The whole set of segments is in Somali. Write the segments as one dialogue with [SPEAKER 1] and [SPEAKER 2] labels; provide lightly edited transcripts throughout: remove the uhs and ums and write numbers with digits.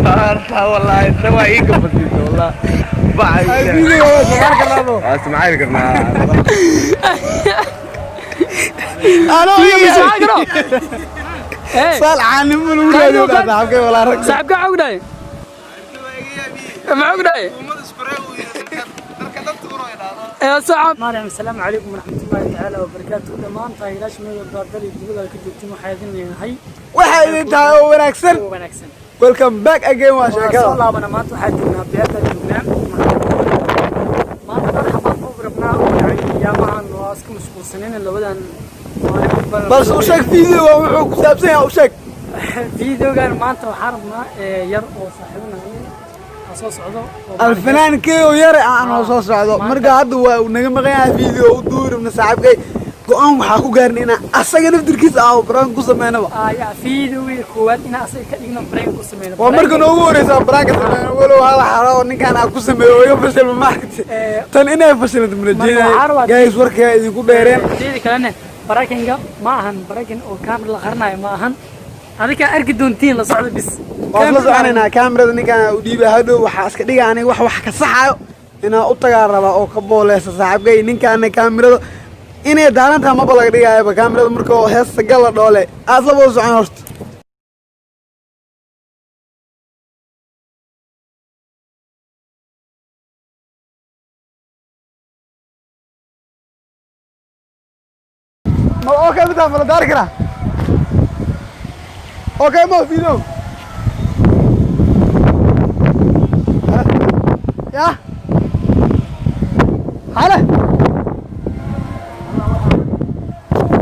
[SPEAKER 1] Horta wallahi inta waa ii gabadhiisa wallah.
[SPEAKER 2] Video waa isticmaali karnaa bo.
[SPEAKER 1] Waa isticmaali karnaa.
[SPEAKER 2] Anoo
[SPEAKER 3] Video
[SPEAKER 2] iga
[SPEAKER 3] ma isticmaali karo? Hey,
[SPEAKER 2] saal caanimo lagu raadiyo saaxiibkay walaa rag.
[SPEAKER 3] Saaxiibka maxaa ku dhahay? Maxaa ku dhahay? Ee, saaxiib. Maryam, assalaamu calaykum waraxmatullaahi tacaala wabarakaatuh. Dhammaan taageerayaasha meel walba dal iyo dibadda ka joogtiin, waxaa idin leenahay
[SPEAKER 2] Waxay idin tahay oo wanaagsan.
[SPEAKER 3] oo wanaagsan.
[SPEAKER 2] Welcome back again waa
[SPEAKER 3] Waa soo
[SPEAKER 2] sheekada.
[SPEAKER 3] laabana. Maanta waxaa joognaa beerta joognaa. Maanta dhar xabaan ku rabnaa oo yani yaamahan waa iska mashquulsaneen labadan maalin badan.
[SPEAKER 2] Balse u sheeg video waa wuxuu ku saabsan yahay, u sheeg.
[SPEAKER 3] Videogan maanta waxaan rabnaa yar oo saaxiibanahay ha soo socdo oo
[SPEAKER 2] Alfanaan keyo yare aan oo soo socdo. Marka hadda waa uu naga maqan yahay video u duuribna saaxiibkay. Go'aan waxaa ku gaarnay inaan asaga naftirkiisa aan prank ku sameynaba.
[SPEAKER 3] Ya, videogii koowaad inaan asaga ka dhigno prank ku sameyno.
[SPEAKER 2] Waa marka noogu horeysa prank sameyno, walow hal xaro oo ninkaan aan ku sameeyo oo iga fashilma maaragtay. Tan inay fashilanto
[SPEAKER 3] Marka waxaa
[SPEAKER 2] mana
[SPEAKER 3] rabaa-
[SPEAKER 2] guys, warkaa idinku dheereen.
[SPEAKER 3] Teeda kalena prankinga ma ahan pranking oo camera la qarinayo ma ahan. Adika arki doontiin, la socdo bis.
[SPEAKER 2] Waan la soconaynaa. Kaamirada ninkaan u dhiibay, hadhow waxaa iska dhiga aniga wax ka saxayo inaan u tagaa rabaa oo ka booleysa saaxiibkay. Ninkaana kaamirada inay daaran tahay maba laga dhigayaba kaamirada marka oo heesta gala dhoole aad laba u socon horta. Ma okay mitaa ma la daari karaa? Okay ma video ya hale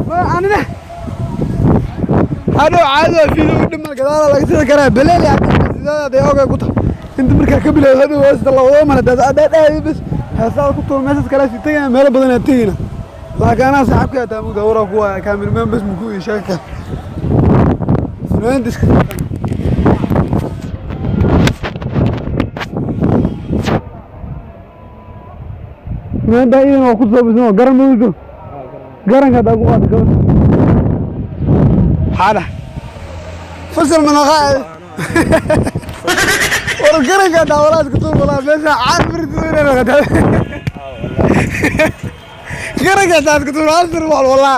[SPEAKER 2] ma anina hadhow caadi waa video dhima gadaala laga sidi karaa beleeli sidaada day okay ku tahay inta markaa ka bilowda hadhow heesta la wado mana dad bas heestada ku tuur meeshaas kale si tegayna, meelo badan aan tegayna, laakiin anaa saaxiibkay hataa mugda waraa ku waaya cameraman bas muku ii sheegi kara funaanada iska. Funaanada idan waa ku soo bisan oo garan ma weydo garanka haddaa ku qaado gabar xaada fasal manaqaa war garanka haddaa walaa iska tuur walaa meesha caan marti inay noqotaa garanka haddaa iska tuur hal sir wal walaa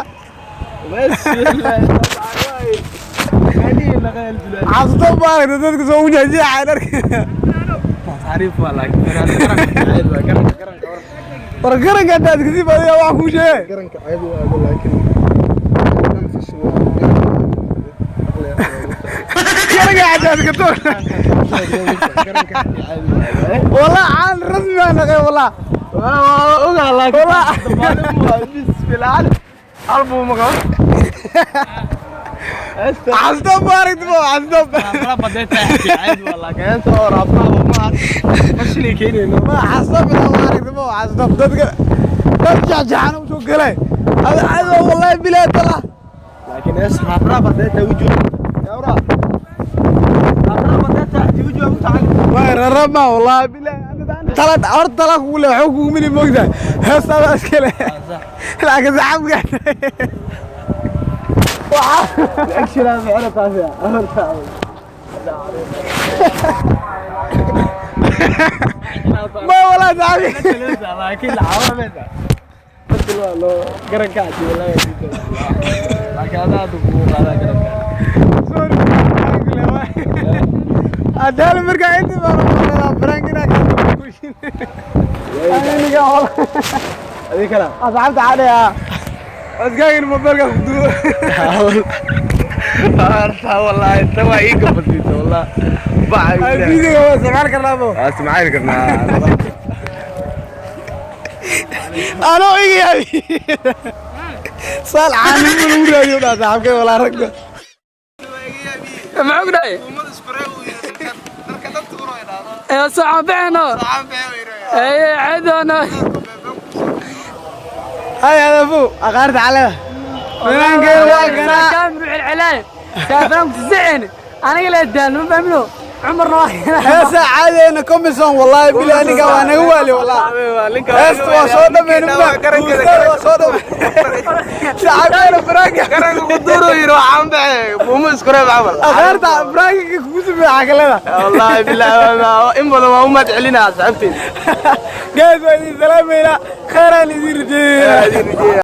[SPEAKER 2] xasuusto maaragta dadka soo ujeejeexaan arka.
[SPEAKER 1] Taariif waa laakiin garanka garanka.
[SPEAKER 2] War garanka haddaa iska sii badiyaa wax kuu sheegay.
[SPEAKER 4] Garanka caadi waa aado, laakiin kan fashil waa
[SPEAKER 2] garanka haddaa iska tuur
[SPEAKER 4] garanka caadi waa.
[SPEAKER 2] Walaa caan rasmi baa naqay walaa.
[SPEAKER 1] Waa ogaa laakiin
[SPEAKER 2] Walaa.
[SPEAKER 1] Bismillah albuu maqan.
[SPEAKER 2] Xasuusto maaragta ma xasuusto.
[SPEAKER 1] Caadi waa laakiin heesta oo raafaa ma fashilay keenayno.
[SPEAKER 2] Ma xasuusto bila maaragta ma xasuusto dadka dad jaxjaxan u soo galay hada caadi waa wallahi bilaa tala.
[SPEAKER 1] Laakiin hees raaf haddee tahay wujuh yawra raaf haddee tahay wujuh u tahay.
[SPEAKER 2] Waa rarama wallahi bilaa tala horta tala kugu le waxba kugu mini moogtahay heestaada iska le laakiin saxabka waxaa
[SPEAKER 1] Action aan ficilo taasi horta.
[SPEAKER 2] Ma walaa saxabka.
[SPEAKER 1] Laakiin lacawa meesha fashil waa loo garanka caadi wallahi, laakiin adaa hadda kugu qaadaa garanka.
[SPEAKER 2] Sorry, adaal markaa intii baan u prank inaa ka kushin aniga wala.
[SPEAKER 1] Adii kala.
[SPEAKER 2] Asxaabta cadhaya codkaagin mobilka ku duubo.
[SPEAKER 1] Horta wallahi inta waa ii gabadhiisa wallah.
[SPEAKER 2] Video waa isticmaali karnaa bo.
[SPEAKER 1] Waa isticmaali karnaa.
[SPEAKER 2] Anoo iga yaabi saal caanimo lagu raadiyo dhaa saaxiibkay walaa ragga.
[SPEAKER 3] Maxaa ku dhahay? Ee, saaxiib bixino. Ee, cadoona.
[SPEAKER 2] Hay hadafu aqaarta calada finaankeeda waa ganaa.
[SPEAKER 3] Kaamir celcelaay. Saafaan ku sicin. Aniga la daan ma fahmino. Cumarna waa
[SPEAKER 2] Heesa caadiyena commission, wallahi billahi, ninka waa naga waali, wallahi. Heesta waa soo dhameen, waa soo dhameen shacabkeena prank.
[SPEAKER 4] Garanka ku duuro yiri, waxaan baxe buumo isku reeb camal.
[SPEAKER 2] Akhaarta prank-ka kugu sameeya xakalada.
[SPEAKER 4] Wallaahi billahi, in badan waa u mahad celinaa asxaabteyda.
[SPEAKER 2] Guys, waa idin salaameynaa, kheeraan idin rajeeynaa.